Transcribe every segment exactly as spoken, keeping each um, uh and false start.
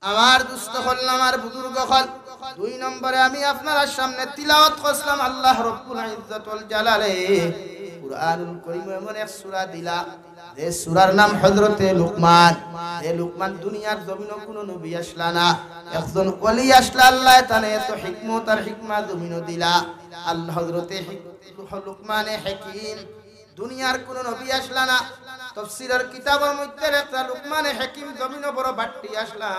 আমার দুস্ত অকল, আমার বুজুর্গ অকল, দুই নম্বরে আমি আপনারার সামনে তিলাওয়াত করছিলাম আল্লাহ রব্বুল ইজ্জত ওয়াল জালালে কুরআনুল করিম এমন এক সূরা দিলা, যে সূরার নাম হযরতে লুকমান। যে লুকমান দুনিয়ার জমিনো কুনু নবী আছলা না, একজন ওলি আছলা, আল্লায় তানে এত হিকমত আর হিকমা জমিনো দিলা। আল্লাহ হযরতে হিক-, লুকমানে হাকিম দুনিয়ার কুনু নবী আছলা না। তফসিরর কিতাবর মধ্যে লেখরা লুকমানে হাকিম জমিনো বড় বাট্টি আছলা,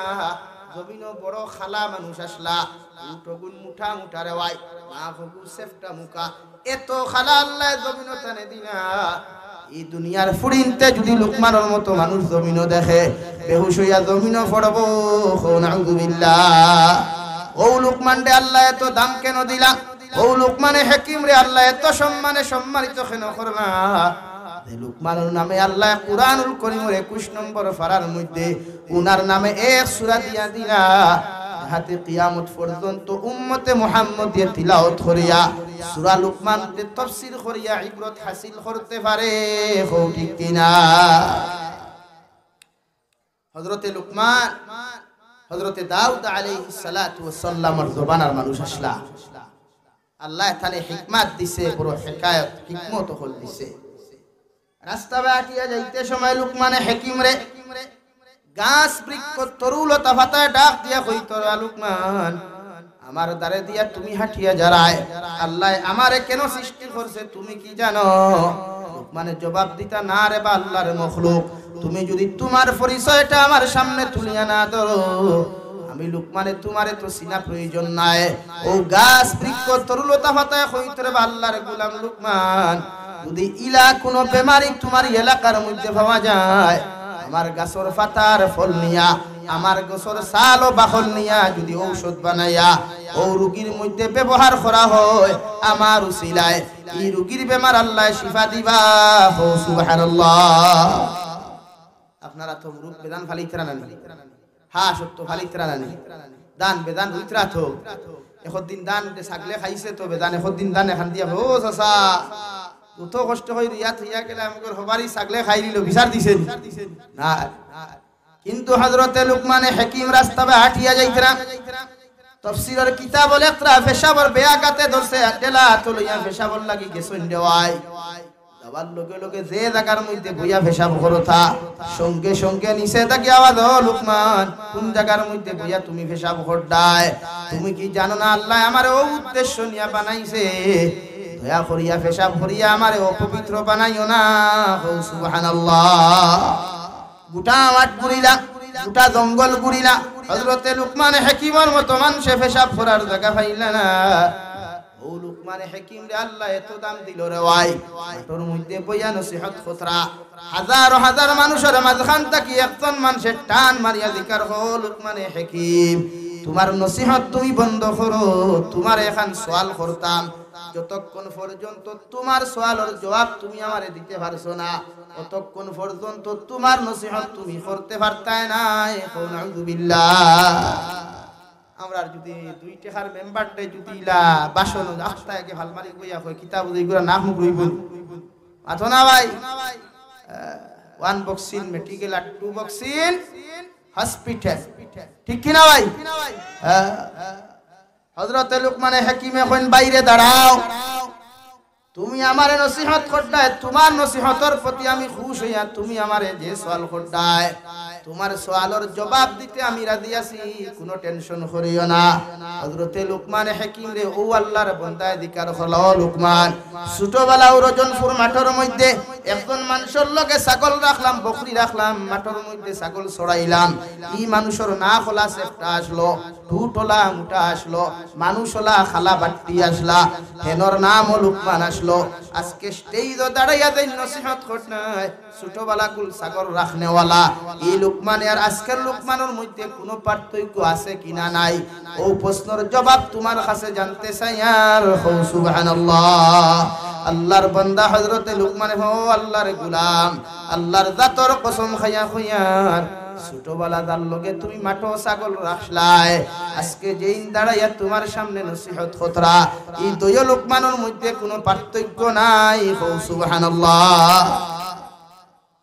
জমিনো বড় কালা মানুষ আছলা। উটগুন মুটা মুটা রেওয়াই, নাকগুন সেফটা মুখা, এত কালা আল্লায় জমিনো তানে দিলা। ই দুনিয়ার ফুড়িন্তে যুদি লুকমানর মতো মানুষ জমিনো দেখে, বেহুশ অইয়া জমিনো পড়বো। কও নাউজুবিল্লাহ। অউ লুকমানরে আল্লায় এত দাম কেনে দিলা? অউ লুকমানে হাকিমরে আল্লায় এত সম্মানে সম্মানিত কেনে করলা? যে লুকমানর নামে আল্লায় কুরআনুল করিমর একুশ নম্বর পারার মধ্যে উনার নামে এক সূরা দিয়া দিলা, যাহাতে কিয়ামত পর্যন্ত উম্মতে মুহাম্মদিয়ে তিলাওয়াত করিয়া সূরা লুকমানরে তফসির করিয়া ইবরত হাসিল করতে পারে। কও ঠিক কিনা? হযরতে লুকমান, হযরতে দাউদ আলাইহিস সালাতু ওয়াস সালামর জমানার মানুষ আছলা। আল্লায় তানে হিকমত দিছে, বড় হেকায়ত, হিকমত অকল দিছে। রাস্তা বায় আটিয়া যাইতে সময় লুকমানে হাকিমরে গাছ, বৃক্ষ, তরু, লতা, পাতায় ডাক দিয়া কইতো, "রে লুকমান, আমার দ্বারে দিয়া তুমি হাটিয়া যারায়, আল্লায় আমারে কেনে সৃষ্টি করছে তুমি কি জানো?" লুকমানে জবাব দিতা, "না রে বা আল্লার মখলুক, তুমি যুদি তুমার পরিচয়টা আমার সামনে তুলিয়া না ধরো, আমি লুকমানে তুমারে তো চিনা প্রয়োজন নাই।" অউ গাছ, বৃক্ষ, তরু, লতা, পাতায় কইতো, "রে বা আল্লার গোলাম লুকমান, যুদি ইলা কুনু বেমারি তুমার এলাকার মধ্যে পাওয়া যায়, আমার গাছর পাতার ফল নিয়া, আমার গাছর ছাল ও বাকল নিয়া যুদি ঔষধ বানাইয়া অউ রুগীর মধ্যে ব্যবহার করা হয়, আমার উসিলায় ই রুগীর বেমার আল্লায় শিফা দিবা।" কও সুবহানাল্লাহ। আপনারা তো মুরুখ বেদান ফালিতরা না নি? হা, সত্য ফালিতরা না নি? ধান বেদান রুইতরা তো। একদিন ধান দে ছাগলে খাইছে তো বেদান, একদিন ধান এখান দিয়া, "ও চাচা, অত কষ্ট করি রুইয়া থইয়া গেলাম, আমগর হবারই ছাগলে খাইলিলো, বিচার দিছে নি?" না। কিন্তু হযরতে লুকমানে হাকিম রাস্তা বায় আটিয়া যাইতরা, তফসিরর কিতাবো লেখরা পেশাবর বেয়াঘাতে ধরছে, ঢেলা আতো লইয়া পেশাবর লাগি গেছইন রেওয়াই। যাওয়ার লগে লগে যে জাগার মধ্যে বইয়া পেশাব করতা, সঙ্গে সঙ্গে নিচে থাকি আওয়াজ, "ও লুকমান, কুন জাগার মধ্যে বইয়া তুমি পেশাব কররায়? তুমি কি জানো না আল্লায় আমারে অউ উদ্দেশ্য নিয়া বানাইছে? দয়া করিয়া পেশাব করিয়া আমারে অপবিত্র বানাইও না।" কও সুবহানাল্লাহ। গুটা মাঠ ঘুরিলা, গুটা জঙ্গল ঘুরিলা, হযরতে লুকমানে হাকিমর মতো মানষে পেশাব করার জাগা পাইলা না। অউ লুকমানে হাকিমরে আল্লায় এত দাম দিলো রেওয়াই, মাঠর মধ্যে বইয়া নসিহত করতরা। হাজার হাজার মানুষর মাঝখান থাকি একজন মানষে টান মারিয়া জিকার, "ও লুকমানে হাকিম, তুমার নসিহত তুমি বন্ধ করো, তুমারে এখান সওয়াল করতাম, যতক্ষণ পর্যন্ত তুমার সওয়ালর জবাব তুমি আমারে দিতে পারছো না, অতক্ষণ পর্যন্ত তুমার নসিহত তুমি করতে পারতায় নায়।" কও নাউজুবিল্লাহ। আমরার যুদি দুই টেকার মেম্বাররে যুদি ইলা বাসন আস্তা একে ফাল মারি কইয়া কয়, "কিতা বুঝে ইগুলা নাক মুখ রইবো নি?" মাতো না ভাই। আহ, one boxing medical আর two boxing hospital। ঠিক কিনা ভাই? হ্যাঁ। হযরতে লুকমানে হাকিমে কইন, "বাইরে দাঁড়াও।" তুমি আমারে নসিহত কররায়, তুমার নসিহতর প্রতি আমি খুশ অইয়া তুমি আমারে যে সওয়াল কররায়, তুমার সওয়ালর জবাব দিতে আমি রাজি আছি, কুনু tension করিও না। হযরতে লুকমানে হাকিমরে অউ আল্লার বন্দায় জিকার করলা, "ও লুকমান, ছোটবেলাউ রজনপুর মাঠর মধ্যে একজন মানষর লগে ছাগল রাখলাম, বকরি রাখলাম, মাঠর মধ্যে ছাগল চরাইলাম। ই মানুষর নাক অলা সেফটা আছলো, ঠুট অলা মুটা আছলো, মানুষ অলা কালা বাট্টি আছলা, হেনর নামও লুকমান আছলো। আজকে stage-ও দাঁড়াইয়া যেইন নসিহত কররায়, ছোটবেলাকুল ছাগল রাখনেওয়ালা, ই লুকমানে আর আজকের লুকমানর মধ্যে কুনু পার্থক্য আছে কিনা নাই, অউ প্রশ্নর জবাব তুমার কাছে জানতে চাইয়ার।" কও সুবহানাল্লাহ। আল্লার বন্দা হযরতে লুকমানে, "ও আল্লার গোলাম, আল্লার জাতর কসম খাইয়া কইয়ার, ছোটবেলা যার লগে তুমি মাঠো ছাগল রাখলায়, আজকে যেইন দাঁড়াইয়া তুমার সামনে নসিহত কররা, ই দুইও লুকমানর মধ্যে কুনু পার্থক্য নাই।" কও সুবহানাল্লাহ।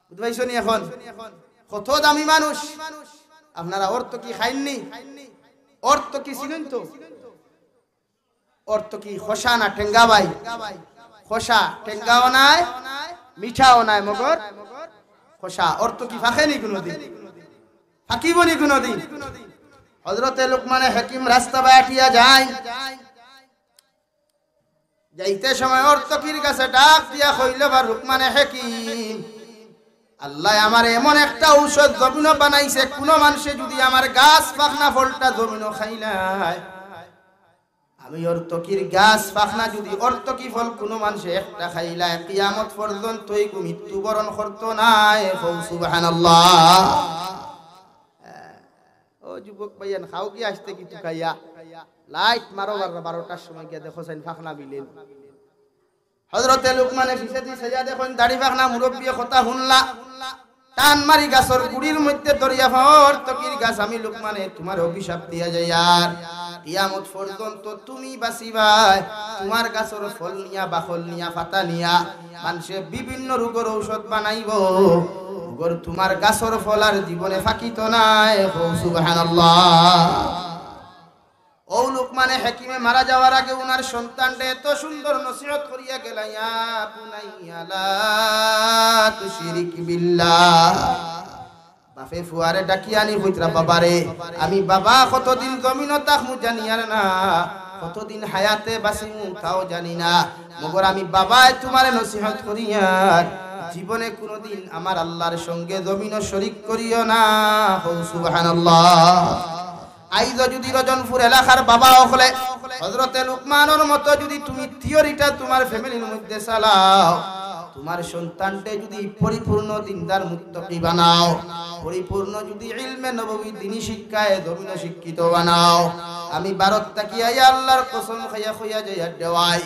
বুঝতে পারছো নি এখন? কত দামি মানুষ। আপনারা অর্তকি খাইননি? অর্তকি চিনইন তো? অর্তকি খোসা না টেঙ্গা ভাই? খোসা, টেঙ্গাও নায়, মিঠাও নায়, মগর খোসা। অর্তকি ফাকেনি কুনুদিন? ফাকিবনি কুনুদিন? হযরতে লুকমানে হাকিম রাস্তা বায় আটিয়া যাইন। যাইতে সময় অর্তকির গাছে ডাক দিয়া কইল, "বা লুকমানে হাকিম, আল্লায় আমারে এমন একটা ঔষধ জমিনো বানাইছে, কুনু মানষে যুদি আমার গাছ ফাকনা ফলটা জমিনো খাইলায়, আমি অর্তকির গাছ ফাকনা যুদি অর্তকি ফল কুনু মানষে একটা খাইলায়, কিয়ামত পর্যন্ত ইগু মৃত্যুবরণ করতো নায়।" কও সুবহানাল্লাহ। ও যুবক ভাইয়ান, খাও কি আসতে কি তুকাইয়া? লাইট মারো বার-, বারোটার সময় গিয়া দেখো চাইন ফাকনা মিলেনি। হযরতে লুকমানে পিছেদি চাইয়া দেখইন, দাড়ি ফাকনা মুরব্বিয়ে কথা হুনলা। টান মারি গাছর গুড়ির মধ্যে ধরিয়া ফাওর, "অর্তকির গাছ, আমি লুকমানে তুমারে অভিশাপ দিয়া যাইয়ার, কিয়ামত পর্যন্ত তুমি বাঁচিবায়, তুমার গাছর ফল নিয়া, বাকল নিয়া, ফাতা নিয়া মানষে বিভিন্ন রোগর ঔষধ বানাইবো, মগর তুমার গাছর ফল আর জীবনে ফাকিতো নায়।" কও সুবহানাল্লাহ। অউ লুকমানে হাকিমে মারা যাওয়ার আগে উনার সন্তানরে এত সুন্দর নসিহত করিয়া গেলা, "ইয়া বুনাইয়া লা তুশরিক বিল্লাহ।" বাপে ফুয়ারে ডাকিয়া আনি কইতরা, "বাবারে, আমি বাবা কতদিন জমিনো থাকমু জানিয়ার না, কতদিন হায়াতে বাঁচিমু তাও জানি না, মগর আমি বাবায় তুমারে নসিহত করিয়ার, জীবনে কুনুদিন আমার আল্লার সঙ্গে জমিনো শরিক করিও না।" কও সুবহানাল্লাহ। আইজ যুদি রজনপুর এলাকার বাবা অকলে হযরতে লুকমানর মতো যুদি তুমি থিওরিটা তুমার ফ্যামিলির মধ্যে চালাও, তুমার সন্তানরে যুদি পরিপূর্ণ দিনদার মুত্তাকি বানাও, পরিপূর্ণ যুদি ইলমে নববী দিনী শিক্ষায় জমিনো শিক্ষিত বানাও, আমি ভারত থাকি আইয়া আল্লার কসম খাইয়া কইয়া যাইয়ার দেওয়াই,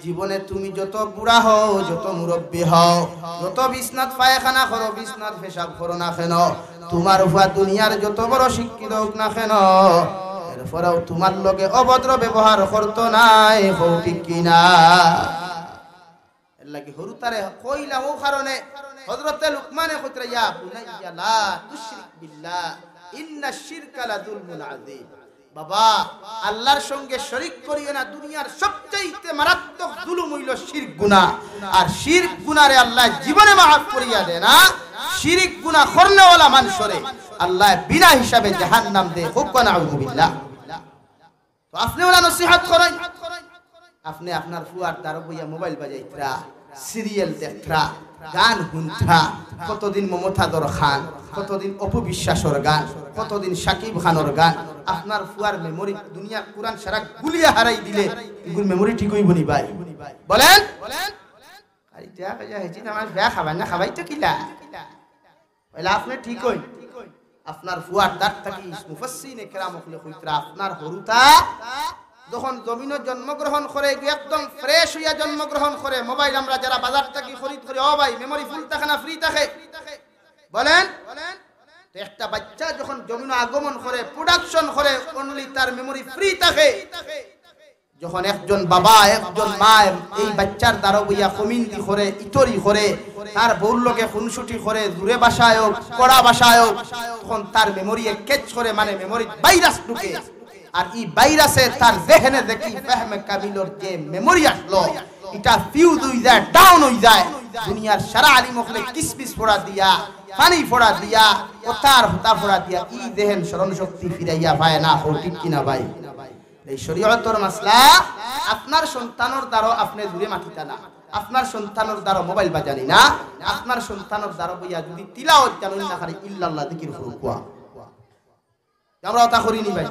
জীবনে তুমি যত বুড়া হও, যত মুরব্বি হও, যত বিছনাত পায়খানা করো, বিছনাত পেশাব করো না কেন, তুমার ফুয়া দুনিয়ার যত বড় শিক্ষিত হউক না কেন, এরপরেও তুমার লগে অভদ্র ব্যবহার করতো নায়। কও ঠিক কি না? এরলাগি হুরুতারে কইলাম অউ কারণে, হযরতে লুকমানে কইতরা, "ইয়া বুনাইয়া লা তুশরিক বিল্লাহ, ইন্নাশ শিরকা লাযুলমুন আযীম।" বাবা, আল্লার সঙ্গে শরিক করিও না। দুনিয়ার সবচাইতে মারাত্মক জুলুম অইলো শিরক গুনা। আর শিরক গুনারে আল্লায় জীবনে মাফ করিয়া দেয় না। শিরক গুনা করনেওয়ালা মানষরে আল্লায় বিনা হিসাবে জাহান্নাম দেয়। কউক্কা নাউজুবিল্লাহ। তো আপনে অলা নসিহত করইন, আপনে আপনার ফুয়ার দ্বারো বইয়া মোবাইল বাজাইতরা, সিরিয়াল দেখতরা, গান হুনতরা, কতদিন মমতাজর গান, কতদিন অপু বিশ্বাসর গান, কতদিন শাকিব খানর গান। আপনার ফুয়ার মেমোরি দুনিয়া কুরআন সারা গুলিয়া হারাই দিলে ইগুর মেমোরি ঠিক অইবো নি ভাই? বলেন। আর ইটা কইয়া হেজিন আমার বেয়া খাবাই না, খাবাই তো কিলা? অইলে আপনে ঠিক অইন, আপনার ফুয়ার দাঁত থাকি মুফাসসিরিনে কেরাম অকলে কইতরা, আপনার হুরুতা যখন জমিনো জন্মগ্রহণ করে, একদম ফ্রেশ অইয়া জন্মগ্রহণ করে। মোবাইল আমরা যারা বাজার থাকি খরিদ করি, ও ভাই, মেমোরি ফুল থাকে না ফ্রি থাকে? বলেন। তো একটা বাইচ্চা যখন জমিনো আগমন করে, প্রোডাকশন করে, অনলি তার মেমোরি ফ্রি থাকে। যখন একজন বাবা, একজন মা এই বাইচ্চার দ্বারো বইয়া কমিন্দি করে, ইতরি করে, তার বউর লগে খুনসুটি করে, জুরে ভাষায় অউক, কড়া ভাষায় অউক, তখন তার মেমোরিয়ে ক্যাচ করে, মানে মেমোরিত ভাইরাস ঢুকে। আর ই ভাইরাসে তার জেহেনে দেখি ফেহমে কামিলর যে মেমোরি আছলো, ইটা ফিউজ অইযায়, ডাউন অইযায়। দুনিয়ার সারা আলিম অকলে কিসমিস ফড়া দিয়া, পানি ফড়া দিয়া, অতার হতা ফড়া দিয়া, ই জেহেন স্মরণ শক্তি ফিরাইয়া পায় না। কও ঠিক কি না ভাই? এই শরীয়তর মাসলা, আপনার সন্তানর দ্বারো আপনে জুরে মাতিতা না, আপনার সন্তানর দ্বারো মোবাইল বাজানি না, আপনার সন্তানর দ্বারো বইয়া যুদি তিলাওয়াত জানইন না, খালি ইল্লাল্লাহ জিকির করউক্কা। আমরা অতা করি নি ভাই?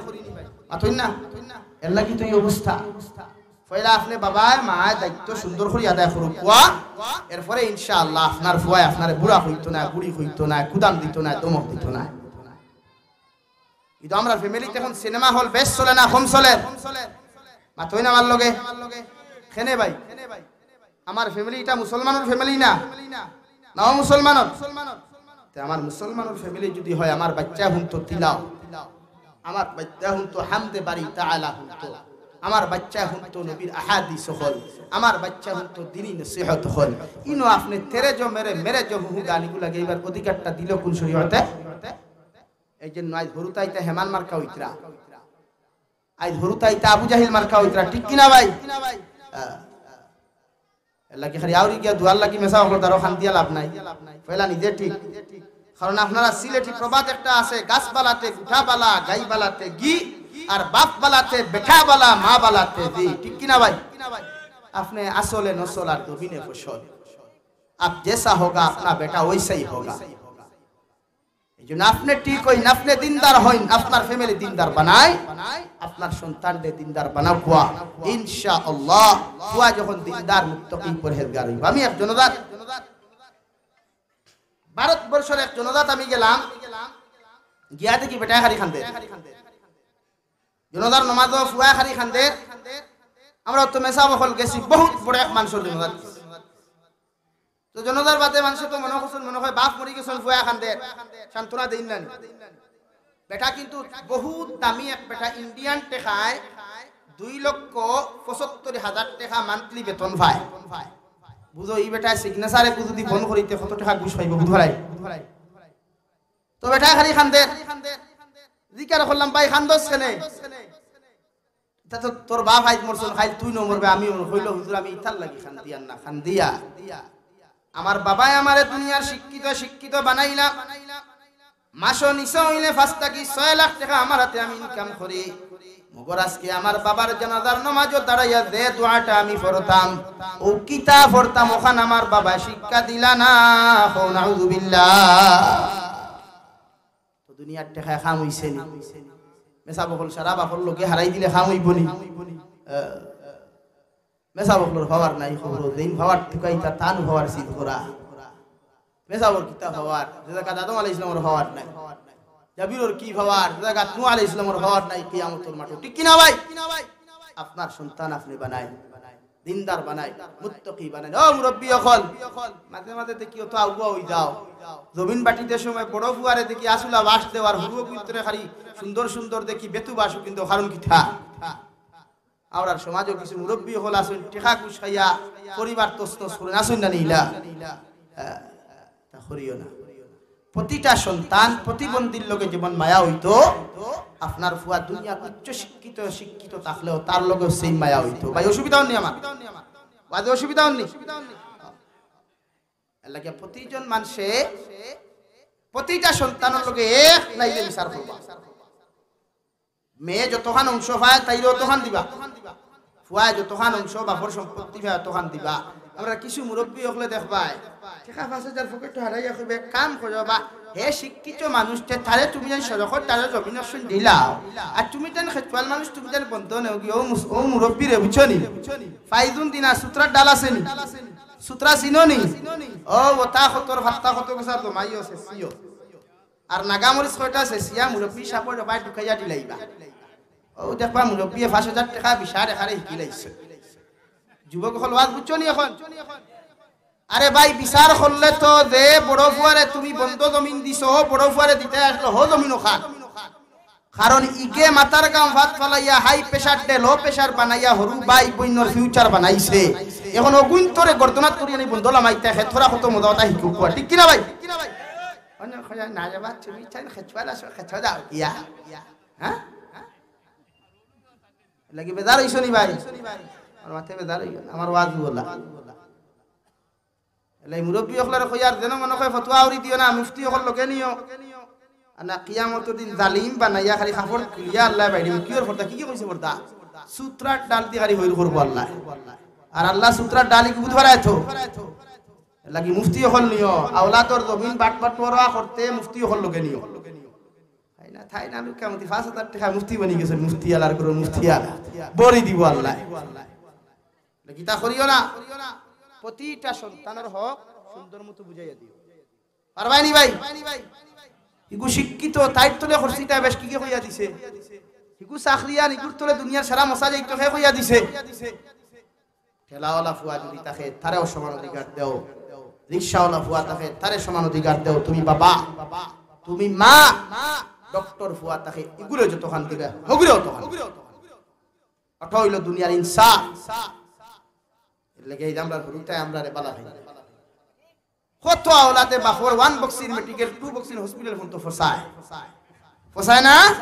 মাতইন না? এরলাগি তো ই অবস্থা। পয়লা আপনে বাবায় মায় দায়িত্ব সুন্দর করি আদায় করউক্কা, এরপরে ইনশাআল্লাহ আপনার ফুয়ায় আপনারে বুড়া কইতো নায়, বুড়ি কইতো নায়, কুদাম দিতো নায়, ধমক দিতো নায়। কিন্তু আমরার ফ্যামিলিত এখন সিনেমা হল বেশ চলে না কম চলে? মাতইন আমার লগে। কেনে ভাই? আমার ফ্যামিলি ইটা মুসলমানর ফ্যামিলি না? না অমুসলমানর? তে আমার মুসলমানর ফ্যামিলি যুদি হয়, আমার বাইচ্চায় হুনতো তিলাওয়াত, আমার বাইচ্চায় হুনতো হামদে বারি তাআলা হুনতো, আমার বাইচ্চায় হুনতো নবীর আহাদিস অকল, আমার বাইচ্চায় হুনতো দিনি নসিহত অকল। ইনো আপনে তেরে জো মেরে, মেরে জো হুহু গান ইগুলা গাইবার অধিকারটা দিলো কুন শরীয়তে? এই জন্য আইজ হুরুতাইতা হেমান মার্কা অইতরা, আইজ হুরুতাইতা আবু জাহিল মার্কা অইতরা, ঠিক কিনা ভাই? হ্যাঁ। এর লাগি খালি আউরি গিয়া দুয়ার লাগি মেসা অকলর দ্বারো খান্দিয়া লাভ নাই। পয়লা নিজে ঠিক। কারণ আপনারা সিলেটি প্রবাদ একটা আছে, "গাছ বালাতে গুঠা বালা, গাই বালাতে ঘি, আর বাপ বালাতে বেটা বালা, মা বালাতে জি।" ঠিক কিনা ভাই? আপনে আসলে নসল আর জমিনে ফসল। আপ জেসা হোগা, আপনা বেটা ওইসাই হোগা। এই জন্য আপনে ঠিক অইন, আপনে দিনদার হইন, আপনার ফ্যামিলি দিনদার বানাই, আপনার সন্তানরে দিনদার বানাও। ফুয়া, ইনশাআল্লাহ, ফুয়া যখন দিনদার, মুত্তাকি, পরহেজগার অইবো। আমি এক জনজাত, ভারতবর্ষর এক জনজাত আমি গেলাম, গিয়া দেখি বেটায় খালি খান্দের। জনজাতর নমাজো ফুয়ায় খালি খান্দের। আমরা তো মেসাব অকল গেছি, বহুত বড় এক মানষর জনজাত। তো জনজাতর বাদে মানষে তো মনো করছইন, মনো অয় বাপ মরি গেছইন, ফুয়ায় খান্দের, সান্ত্বনা দেইন না নি। বেটা কিন্তু বহুত দামি এক বেটা, ইন্ডিয়ান টেকায় দুই লক্ষ পঁচাত্তর হাজার টেকা মান্থলি বেতন পায়। বুঝো, ই বেটায় সিগনেচার একু যদি বন্ধ করিতে কত টেকা ঘুষ পাইবো, বুঝো নাই? তো বেটায় খালি খান্দের। জিকার করলাম, "ভাই, খান্দস কেনে?" "ইতা তো তোর বাপ আইজ মরছইন, কাইল তুই নু মরবে, আমি মরমু।" কইলো, "হুজুর, আমি ইতার লাগি খান্দিয়ার না, খান্দিয়া আমার বাবায় আমারে দুনিয়ার শিক্ষিত, শিক্ষিত বানাইলা। মাসো নিচে অইলে পাঁচ থাকি ছয় লাখ টেকা আমার আতে আমি ইনকাম করি। মগর আজকে আমার বাবার জানাজার নমাজো দাঁড়াইয়া যে দোয়াটা আমি পড়তাম, অউ কিতা পড়তাম, অখান আমার বাবায় শিক্ষা দিলা না।" কও নাউজুবিল্লাহ। তো দুনিয়ার টেকায় কাম অইছে নি? মেসাব অকল সারা বাপর লগে হারাই দিলে কাম অইবো নি? আহ, মেসাব অকলর পাওয়ার নাই, খবর যেইন পাওয়ার টুকাইতা তান পাওয়ার সিদ্ধ করা। মেসাবর কিতা পাওয়ার? যে জাগাত আদম আলাইহিস সালামর পাওয়ার নাই, জাবিরর কি পাওয়ার? যে জাগাত নূহ আলাইহিস সালামর পাওয়ার নাই কিয়ামতর মাঠো, ঠিক কিনা ভাই? আপনার সন্তান আপনে বানাইন, দিনদার বানাইন, মুত্তাকি বানাইন। ও মুরব্বি অকল, মাঝে মাঝে দেখি অত আউয়া অই যাও, জমিন বাটিতে সময় বড় ফুয়ারে দেখি আসুলা বাস দেওয়ার হুরু ভিতরে খালি সুন্দর সুন্দর দেখি বেতু বাসু, কিন্তু কারণ কিতা? আমরার সমাজো কিছু মুরব্বি অকল আছইন, টেকা ঘুষ খাইয়া পরিবার তছনছ করইন, আছইন না নি ইলা? হ্যাঁ, তা করিও না। প্রতিটা সন্তান প্রতিবন্ধীর লগে যেমন মায়া অইতো, আপনার ফুয়া দুনিয়ার উচ্চ শিক্ষিত, শিক্ষিত থাকলেও তার লগেও সেই মায়া অইতো। ভাই, অসুবিধা অর নি আমার? বাদে অসুবিধা অর নি? এর লাগি প্রতিজন মানষে প্রতিটা সন্তানর লগে এক নাইলে বিচার করবা। মেয়ে যতখান অংশ পায়, তাইরে অতখান দিবা। ফুয়ায় যতখান অংশ বাপর সম্পত্তি পায়, অতখান দিবা। আমরা কিছু মুরব্বি অকলে দেখবায়, টেকা পাঁচ হাজার পকেটো হারাইয়া কইবা, "এক কাম করো বা, হে শিক্ষিত মানুষ, তে তারে তুমি যেন সড়কর ধারো জমিন অকশন দিলাও, আর তুমি যেন খেচুয়াল মানুষ, তুমি যেন বন্ধ নেও গি, ও মুস-, ও মুরব্বিরে, বুঝছো নি? ফাইজুন দিনা, সুতরার ডাল আছে নি? সুতরা চিনো নি? ও, ওতা কতর ফাত্তা কত গেছা, দমাইও, শেষিও।" আর নাগা মরিচ কয়টা ছেঁচিয়া মুরব্বি সাপর ডবায় ঢুকাইয়া দিলাইবা। ও দেখবা মুরব্বিয়ে পাঁচ হাজার টেকা বিচার এখানে হিকিলাইছে। যুবক অকল ওয়াজ বুঝছো নি অখন? আরে ভাই, বিচার করলে তো যে বড় ফুয়ারে তুমি বন্ধ জমিন দিছো, ও বড় ফুয়ারে দিতে আসলো, হো জমিন অখান। কারণ ইগে মাথার গাম ভাত ফালাইয়া হাই প্রেশার দে লো প্রেশার বানাইয়া হরু ভাই বইনর ফিউচার বানাইছে। অখন অগুইন্তরে গর্দনাত করিয়া নি বন্ধ লামাইতে খেথরা কত মজা কথা হিকুক কুয়া, ঠিক কিনা ভাই? অন্য খোঁজা না যাবা, তুমি চাইন খেচুয়াল আছো, খেচুয়া যাও গিয়া। হ্যাঁ? লাগি বেজার অইছো নি ভাই? আমার মাতে বেজার অইও না, আমার ওয়াজ বলা। এলাই মুরব্বি অকলরে কইয়ার যেন মনে কয় ফতোয়া উড়ি দিও না, মুফতি অকল লগে নিও। আর না কিয়ামতর দিন জালিম বানাইয়া খালি কাপড় খুলিয়া আল্লায় বাইরে কিওর পর্দা, কি কি কইছে পর্দা? সুতরার ডাল দি খালি হইর করবো আল্লায়। আর আল্লায় সুতরার ডাল ইগু বুঝ পারায় তো। লাগি মুফতি অকল নিও, আওলাদর জমিন বাট বাটোয়ারা করতে মুফতি অকল লগে নিও। তাই না, তাই না, আমি কেমন পাঁচ হাজার টেকা মুফতি বনি গেছে, মুফতি আলার করো, মুফতি আলা। বড়ি দিব আল্লায়। কিতা করিও না, প্রতিটা সন্তানর হক সুন্দর মতো বুঝাইয়া দিও। পারবায় নি ভাই? ইগু শিক্ষিত, তাইর তলে খরচিটা বেশ কি কি কইয়া দিছে। ইগু চাকরিয়ান, ইগুর তলে দুনিয়ার সারা মশা যাইতো, কে কইয়া দিছে। ঠেলাওয়ালা ফুয়া যদি থাকে, তারেও সমান অধিকার দেও। রিক্সাওয়ালা ফুয়া থাকে, তারে সমান অধিকার দেও। তুমি বাবা, তুমি মা, ডক্টর ফুয়া থাকে, ইগুরে যতখান দিবে, হগুরে অতখান। অটা অইলো দুনিয়ার ইনসাফ। এর লাগি এই যে আমরা হুরুতায় আমরা রে বালা ভাই। কত আওলাদে বাপর one boxing medical, two boxing hospital পর্যন্ত ফসায়। পোষায় না?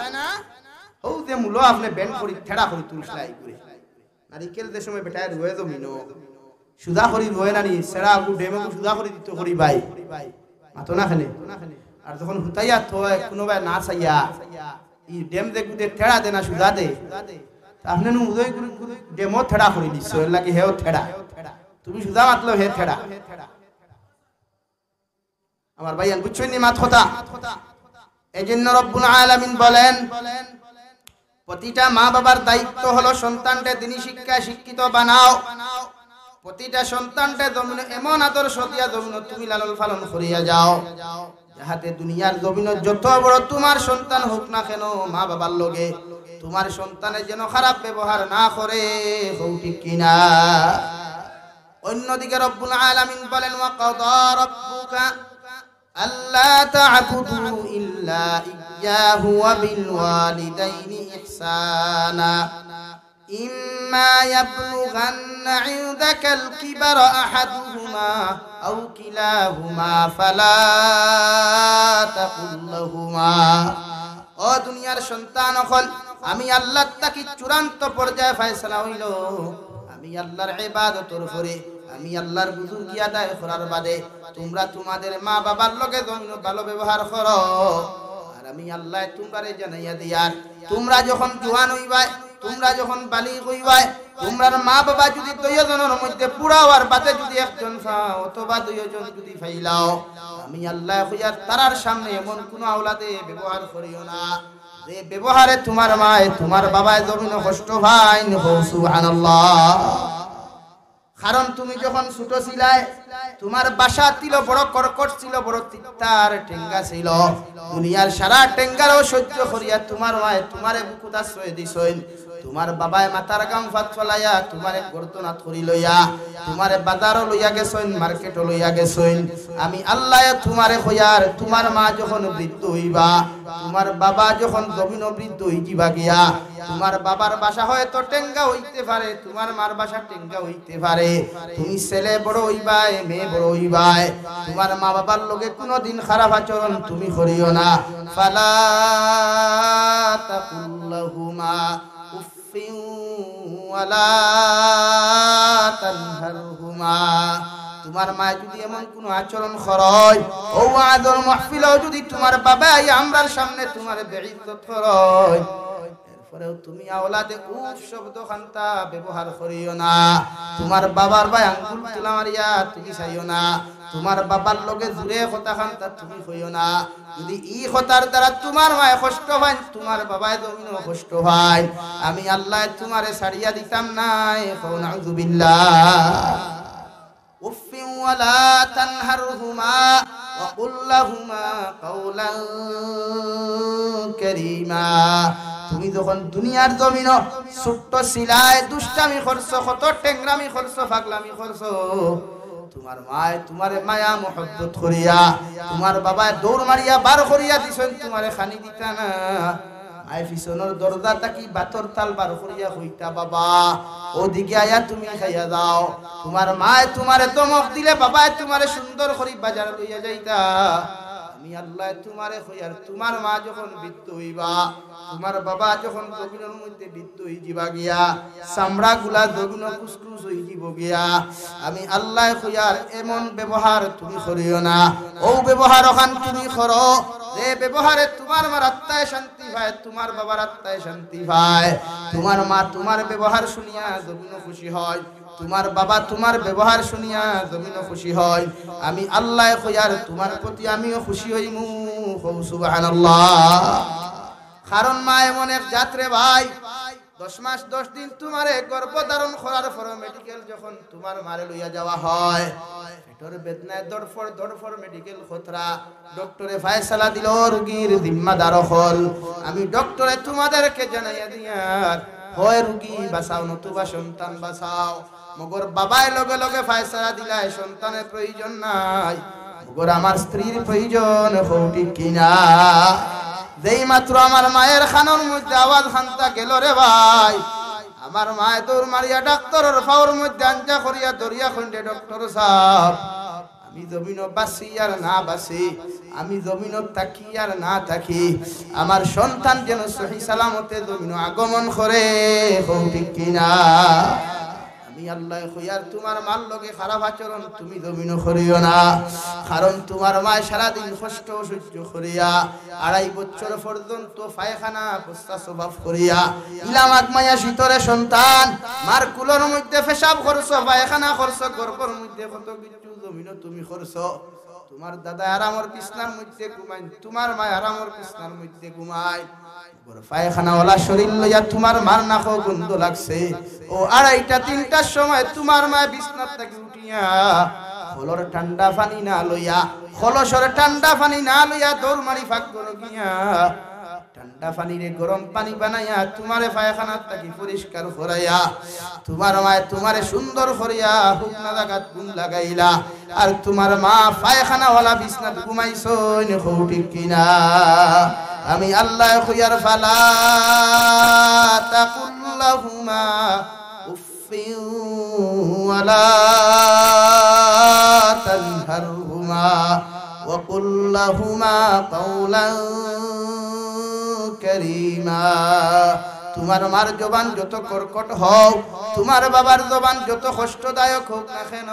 হউ যে মূলো আপনে বেন্ড করি, ঠেড়া করি তুলসলাই করে। নারিকেল যে সময় বেটায় রুয়ে জমিনো, সুজা করি রুয়ে না নি, সেরা আগু ডেমে সুজা করি দিত করি ভাই। মাতো না কেনে? আর যখন হুতাইয়া থয়, কুনুবায় না চাইয়া, ই ডেম যে গুদে ঠেড়া দে না সুজা দে, তা আপনে নু উদয় গুরু গুরু ডেমও ঠেড়া করি দিছো, এর লাগি হেও ঠেড়া। তুমি সুজা মাতলো হে ঠেড়া। আমার ভাইয়ান, বুঝছইন নি মাত কথা? এই জন্য রব্বুল আলামিন বলেন, প্রতিটা মা বাবার দায়িত্ব হলো সন্তানকে দিনী শিক্ষায় শিক্ষিত বানাও। প্রতিটা সন্তানকে জমিনো এমন আদর্শ দিয়া জমিনো তুমি লালন পালন করিয়া যাও, যাহাতে দুনিয়ার জমিনো যত বড় তোমার সন্তান হোক না কেন, মা বাবার লগে তোমার সন্তানে যেন খারাপ ব্যবহার না করে। হউ ঠিক কিনা? অন্যদিকে রব্বুল আলামিন বলেন, "ওয়া কাদা রাব্বুকা আল্লা তা'বুদু ইল্লা ইয়্যাহু ওয়া বিল ওয়ালিদাইনি ইহসানা। ইম্মা ইয়াবলুগান্না ইনদাকাল কিবারা আহাদুহুমা আও কিলাহুমা ফালা তাকুল লাহুমা।" ও দুনিয়ার সন্তান অকল, আমি আল্লাহর থাকি চূড়ান্ত পর্যায়ে ফয়সালা অইলো, আমি আল্লাহর ইবাদতর পরে, আমি আল্লাহর বুজুর্গি আদায় করার বাদে তোমরা তোমাদের মা বাবার লগে জমিনো ভালো ব্যবহার করো। আর আমি আল্লায় তোমরারে জানাইয়া দিয়ার, তোমরা যখন জোয়ান অইবায়, তোমরা যখন বালিগ অইবায়, তোমরার মা বাবা যুদি দুইওজনর মধ্যে বুড়া অওয়ার বাদে যুদি একজন পাও অথবা দুইওজন যুদি পাইলাও, আমি আল্লায় কইয়ার তারার সামনে এমন কুনু আওলাদে ব্যবহার করিও না, যে ব্যবহারে তোমার মায় তোমার বাবায় জমিনো কষ্ট পাইন। হউ সুবহানাল্লাহ। কারণ তুমি যখন ছোট ছিলায়, তোমার ভাষা ছিল বড় কর্কট ছিল, বড় তিক্তার টেঙ্গা ছিল। দুনিয়ার সারা টেঙ্গারেও সহ্য করিয়া তোমার মায় তোমারে বুকুত আশ্রয় দিছইন। তোমার বাবায় মাথার ঘাম ফাত ফালাইয়া তোমারে গর্দনাত করি লইয়া তোমারে বাজারো লইয়া গেছইন, মার্কেটো লইয়া গেছইন। আমি আল্লায় তোমারে কইয়ার, তোমার মা যখন বৃদ্ধ অইবা, তোমার বাবা যখন জমিনো বৃদ্ধ অই যিবা গিয়া, তোমার বাবার ভাষা হয়তো টেঙ্গা অইতে পারে, তোমার মার ভাষা টেঙ্গা অইতে পারে, তুমি ছেলে বড় অইবায়, মেয়ে বড় অইবায়, তোমার মা বাবার লগে কুনুদিন খারাপ আচরণ তুমি করিও না। ফালা তাকুল লাহুমা উফফিন ওয়ালা তানহারহুমা। তোমার মায় যুদি এমন কুনু আচরণ করয়, অউ ওয়াজর মাহফিলো যুদি তোমার বাবায় আমরার সামনে তোমারে বেইজ্জত করয়, এরপরেও তুমি আওলাদে উফ শব্দ খান্তা ব্যবহার করিও না। তোমার বাবার বায় আঙ্গুল তুলা মারিয়া তুমি চাইও না। তোমার বাবার লগে জুরে কথা খান্তা তুমি কইও না। যুদি ই কথার দ্বারা তোমার মায় কষ্ট পাইন, তোমার বাবায় জমিনো কষ্ট পাইন, আমি আল্লায় তোমারে ছাড়িয়া দিতাম নায়। কও নাউজুবিল্লাহ। উফফিন ওয়ালা তানহারহুমা ওয়া কুল লাহুমা কাওলান কারীমা। তুমি যখন দুনিয়ার জমিনো ছোট্ট ছিলায়, দুষ্টামি করছো, কত টেংরামি করছো, পাগলামি করছো, তোমার মায় তোমারে মায়া মহব্বত করিয়া, তোমার বাবায় দৌড় মারিয়া বার করিয়া দিছইন, তোমারে খানি দিতা না। মায় পিছনর দরজা থাকি ভাতর থাল বার করিয়া কইতা, "বাবা, অউদিকে আইয়া তুমি খাইয়া যাও।" তোমার মায় তোমারে ধমক দিলে, বাবায় তোমারে সুন্দর করি বাজার লইয়া যাইতা। আমি আল্লায় তোমারে কইয়ার, তোমার মা যখন বৃদ্ধ অইবা, তোমার বাবা যখন জমিনর মধ্যে বৃদ্ধ অই যিবা গিয়া, চামড়া গুলা জমিনো কুসকুস অই যিবো গিয়া, আমি আল্লায় কইয়ার, এমন ব্যবহার তুমি করিও না। অউ ব্যবহার অখান তুমি করো, যে ব্যবহারে তোমার মার আত্মায় শান্তি পায়, তোমার বাবার আত্মায় শান্তি পায়। তোমার মা তোমার ব্যবহার শুনিয়া জমিনো খুশি হয়, তোমার বাবা তোমার ব্যবহার শুনিয়া জমিনো খুশি হয়। আমি আল্লায় কইয়ার, তোমার প্রতি আমিও খুশি অইমু। কও সুবহানাল্লাহ। কারণ মা এমন এক জাত রে ভাই, দশ মাস দশ দিন তোমারে গর্ভ ধারণ করার পরে মেডিকেল যখন তোমার মারে লইয়া যাওয়া হয়, পেটর বেদনায় ধড়ফড় ধড়ফড় মেডিকেল খতরা, ডক্টরে ফয়সালা দিলো, রুগীর জিম্মাদার অকল আমি ডক্টরে তোমাদেরকে জানাইয়া দিয়ার, হয় রুগী বাঁচাও নতুবা সন্তান বাঁচাও। মগর বাবায় লগে লগে ফয়সালা দিলায় সন্তানের প্রয়োজন নাই, মগর আমার স্ত্রীর প্রয়োজন। কও ঠিক কিনা? যেই মাত্র আমার মায়ের কানর মধ্যে আওয়াজ খান্তা গেলো রে ভাই, আমার মায় দৌড় মারিয়া ডাক্তরর পাওর মধ্যে আঞ্জা করিয়া ধরিয়া কইন রে, "ডক্টর সাব, আমি জমিনো বাঁচি আর না বাঁচি, আমি জমিনো থাকি আর না থাকি, আমার সন্তান যেন সহি সালামতে জমিনো আগমন করে, কও ঠিক কিনা? আমি আল্লায় কইয়ার, তুমার মার লগে খারাপ আচরণ তুমি জমিনো করিও না, কারণ তুমার মায় সারাদিন কষ্ট সহ্য করিয়া আড়াই বছর পর্যন্ত পায়খানা প্রস্রাব করিয়া ইলা মাঘ মাইয়া শীতরে সন্তান, মার কুলর মধ্যে পেশাব করছো, পায়খানা করছো, গর্ভর মধ্যে কত কিছু জমিনো তুমি করছো। তুমার দাদায় আরামর বিছনার মধ্যে ঘুমাইন, তুমার মায় আরামর বিছনার মধ্যে ঘুমাইন। বড় পায়খানাওয়ালা শরীর লইয়া তুমার মার নাকো গন্ধ লাগছে। ও আড়াইটা তিনটার সময় তুমার মায় বিছনার থাকি উঠিয়া কলর ঠান্ডা পানি না লইয়া, কলসর ঠান্ডা পানি না লইয়া দৌড় মারি পাকঘরো গিয়া ঠান্ডা পানিরে গরম পানি বানাইয়া তুমারে পায়খানার থাকি পরিষ্কার করাইয়া তুমার মায় তুমারে সুন্দর করিয়া হুকনা জাগাত ঘুম লাগাইলা। আর তুমার মা পায়খানাওয়ালা বিছনাত ঘুমাইছইন, কও ঠিক কিনা? আমি আল্লায় কইয়ার, ফালা তাকুল লাহুমা উফিন ওয়ালা তানহারহুমা ওয়াকুল লাহুমা কাওলান কারীমা। তুমার মার জবান যত কর্কট হউক, তুমার বাবার জবান যত কষ্টদায়ক হউক না কেন,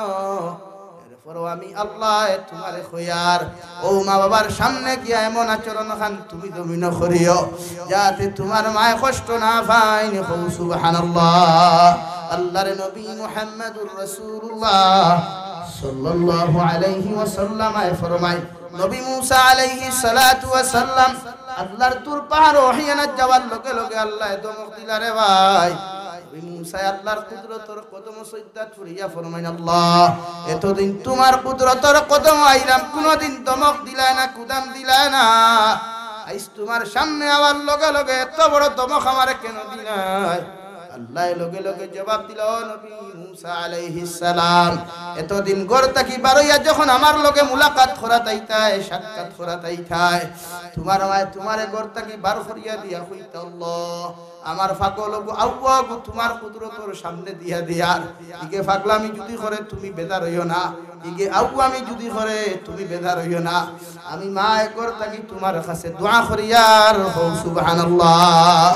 এরপরও আমি আল্লায় তুমারে কইয়ার, ও মা বাবার সামনে গিয়া এমন আচরণ খান তুমি জমিনো করিও, যাতে তুমার মায় কষ্ট না পাইন। কও সুবহানাল্লাহ। আল্লাহর নবী মুহাম্মাদুর রাসূলুল্লাহ সাল্লাল্লাহু আলাইহি ওয়াসাল্লাম আয় ফরমায়, নবী মুসা আলাইহিস সালাতু ওয়াস সালাম আল্লাহর তুর পাহাড় ওহিয়ানাত যাওয়ার লগে লগে আল্লায় ধমক দিলা রে ভাই। নবী মুসায় আল্লাহর কুদরতর কদম সইজদাত পড়িয়া ফরমাইন, আল্লাহ, এতদিন তুমার কুদরতর কদম আইলাম, কুনুদিন ধমক দিলায় না, কুদাম দিলায় না। আইজ তুমার সামনে আওয়ার লগে লগে এত বড় ধমক আমারে কেন দিলায়? আল্লায় লগে লগে জবাব দিলা, ও নবী মুসা আলাইহিস সালাম, এতদিন ঘর থাকি বারইয়া যখন আমার লগে মুলাকাত করাত আইতায়, সাক্ষাৎ করাত আইতায়, তুমার মায় তুমারে ঘর থাকি বার করিয়া দিয়া কইতা, আল্লাহ, আমার পাগল অগু আউয়া অগু তুমার কুদরতর সামনে দিয়া দিয়ার, ইগে পাগলামি যুদি করে তুমি বেজার অইও না, ইগে আউয়ামি যুদি করে তুমি বেজার অইও না। আমি মায় ঘর থাকি তুমার কাছে দোয়া করিয়ার, কও সুবহানাল্লাহ।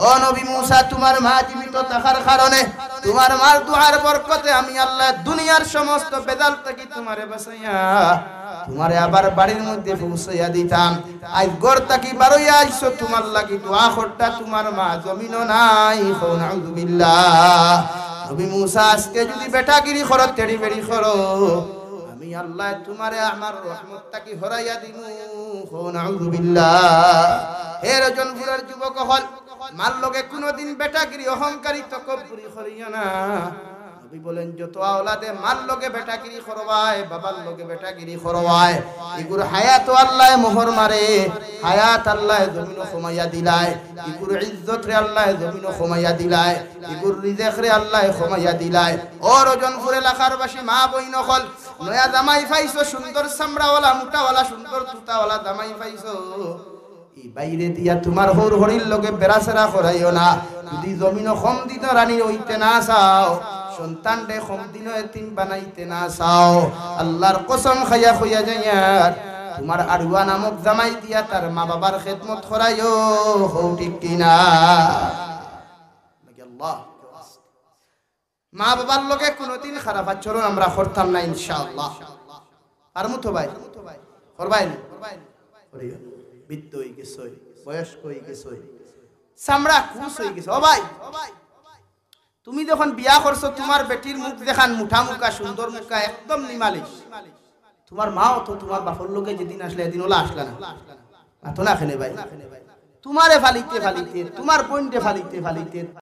ও নবী মুসা, তুমার মা জীবিত থাকার কারণে, তুমার মার দোয়ার বরকতে আমি আল্লায় দুনিয়ার সমস্ত বেজাল থাকি তুমারে বাঁচাইয়া তুমারে আবার বাড়ির মধ্যে পৌঁছাইয়া দিতাম। আইজ ঘর থাকি বারইয়া আইছো, তুমার লাগি দোয়া করতা, তুমার মা জমিনো নাই। কও নাউজুবিল্লাহ। নবী মুসা, আজকে যুদি বেটাগিরি করো, তেড়ি বেড়ি করো, আমি আল্লায় তুমারে আমার রহমত থাকি হরাইয়া দিমু। কও নাউজুবিল্লাহ। হে রজনপুরর যুবক অকল, মার লগে কুনুদিন বেটাগিরি, অহংকারী, তকব্বুরি করিও না। নবী বলেন, যত আওলাদে মার লগে বেটাগিরি করবায়, বাবার লগে বেটাগিরি করবায়, ইগুর হায়াতো আল্লায় মোহর মারে, হায়াত আল্লায় জমিনো কমাইয়া দিলায়, ইগুর ইজ্জতরে আল্লায় জমিনো কমাইয়া দিলায়, ইগুর রিজেকরে আল্লায় কমাইয়া দিলায়। ও রজনপুর এলাকার বাসী মা বইন অকল, নয়া জামাই পাইছো, সুন্দর চামড়াওয়ালা, মুটাওয়ালা, সুন্দর তুতাওয়ালা জামাই পাইছো, ই বাইরে দিয়া তুমার হউর হড়ির লগে বেড়াছেড়া করাইও না। যুদি জমিনো কম দিন রানী অইতে না চাও, সন্তানরে কম দিন এতিম বানাইতে না চাও, আল্লাহর কসম খাইয়া কইয়া যাইয়ার, তুমার আড়ুয়া নামক জামাই দিয়া তার মা বাবার খেদমত করাইও, কও ঠিক কিনা? আল্লাহ। মা বাবার লগে কুনুদিন খারাপ আচরণ আমরা করতাম না, ইনশাআল্লাহ। পারমু তো ভাই? করবায় নি? করিও। বৃদ্ধ অইগেছইন, বয়স্ক অইগেছইন, চামড়া কুচ অইগেছে। ও ভাই, তুমি যখন বিয়া করছো, তুমার বেটির মুখ যেখান মুঠা মুখা, সুন্দর মুখা, একদম নিমালিশ। তুমার মাও তো তুমার বাপর লগে যেদিন আছলা, এদিন অলা আছলা না। মাতো না কেনে ভাই? তুমারে ফালিতে ফালিতে, তুমার বইনরে ফালিতে ফালিতে,